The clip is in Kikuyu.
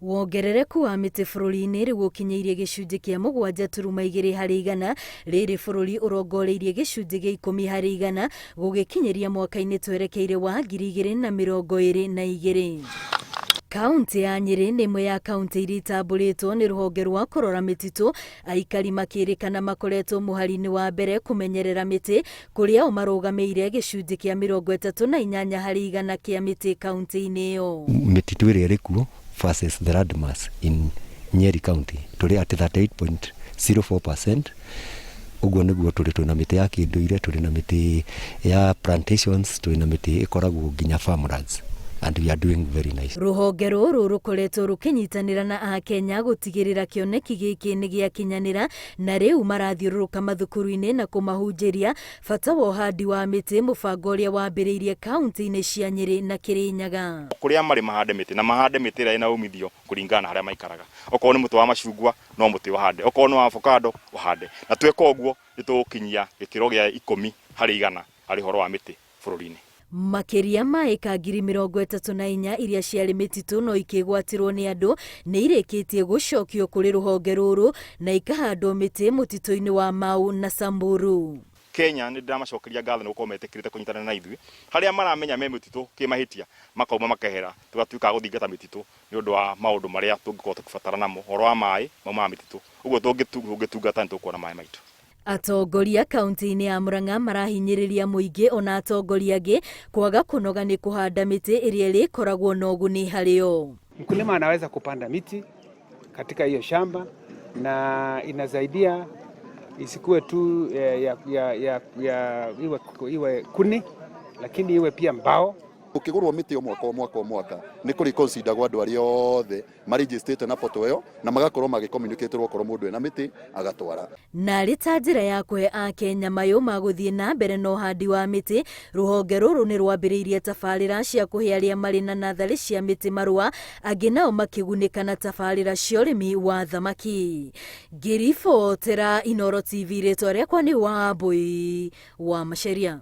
Wongerereku wa mĩtĩ bũrũri-inĩ rĩu ũkinyĩirie gĩcunjĩ kĩa 7.2%, rĩrĩ bũrũri ũrongoreirie gĩcunjĩ gĩa 10% gũgĩkinyĩria mwaka-inĩ twerekeire wa 2022. Kaũntĩ ya Nyĩrĩ nĩ ĩmwe ya kaũntĩ iria itambũrĩtwo nĩ rũhonge rwa kũrora mĩtitũ, aikari makĩrĩkana makoretwo mũhari-inĩ wa mbere kũmenyerera mĩtĩ, kũrĩa o marũgamĩire gĩcunjĩ kĩa 38% kĩa mĩtĩ kaũntĩ-inĩ ĩyo. Mĩtitũ ĩrĩa ĩrĩ kuo versus the land mass in Nyeri County tũrĩ at 38.04%. Ũguo nĩguo tũrĩ, twĩna mĩtĩ ya kĩndũire, tũrĩ na mĩtĩ ya plantations, twĩna mĩtĩ ĩkoragwo nginya farmlands and we are doing very nice. Rũhonge rũrũ rũkoretwo rũkĩnyitanĩra na Akenya gũtigĩrĩra kĩoneki gĩkĩ nĩ gĩakinyanĩra, na rĩu marathiũrũrũka mathukuru-inĩ na kũmahunjĩria bata wa ũhandi wa mĩtĩ, mũbango ũrĩa wambĩrĩirie kaunti-inĩ cia Nyĩrĩ na Kĩrĩnyaga. Kũrĩa marĩ mahande mĩtĩ, na mahande mĩtĩ ĩrĩa ĩna umithio kũringana na harĩa maikaraga. Okorwo nĩ mũtĩ wa macungwa, no mũtĩ ũhande, okorwo nĩ wa avocado ũhande. Na tweka ũguo nĩ tũgũkinyia gĩkĩro gĩa 10% harĩ ũhoro wa mĩtĩ bũrũri-inĩ. Makĩria ma ĩka 34,000 iria ciarĩ mĩtitũ no ikĩgwatĩrwo nĩ andũ nĩ irĩkĩtie gũcokio kũrĩ rũhonge rũrũ na ikahandwo mĩtĩ mũtitũ-inĩ wa Mau na Samburu. Kenya nĩ ndĩramacokeria ngatho nĩ gũkorwo metĩkĩrĩte kũnyitanĩra na ithuĩ harĩa maramenya me mĩtitũ kĩmahĩtia makauma makehera, tũgatuĩka a gũthingata mĩtitũ nĩ ũndũ wa maũndũ marĩa tũngĩkorwo tũkĩbatara namo. Ũhoro wa maĩ maumaga mĩtitũ, ũguo tũngĩtungata nĩ tũkuona maĩ maitũ. Atongoria kaunti-inĩ ya Murang'a marahinyĩrĩria mũingĩ ona atongoria angĩ kwaga kũnoga nĩ kũhanda mĩtĩ ĩrĩa ĩrĩkoragwo na ũguni harĩ o. Mkulima anaweza kupanda miti katika hiyo shamba na inasaidia isikuwe tu ya iwe kuni, lakini iwe pia mbao. Ũkĩgũrwo mĩtĩ o mwaka o mwaka o mwaka nĩ kũrĩ consideragwo andũ arĩa othe marĩnjĩstĩte na poto ĩyo na magakorwo magĩcommunicaterwo okorwo mũndũ ena mĩtĩ agatwara. Na arĩ ta njĩra ya kũhe Akenya mayũ ma gũthiĩ na mbere na ũhandi wa mĩtĩ, rũhonge rũrũ nĩ rwambĩrĩirie tabarĩra cia kũhe arĩa marĩ na natharĩ cia mĩtĩ marũa, angĩ nao makĩgunĩka na tabarĩra cia ũrĩmi wa thamaki. Ngĩribotera Inooro TV, rĩtwa rĩakwa nĩ Wambũi wa Macharia.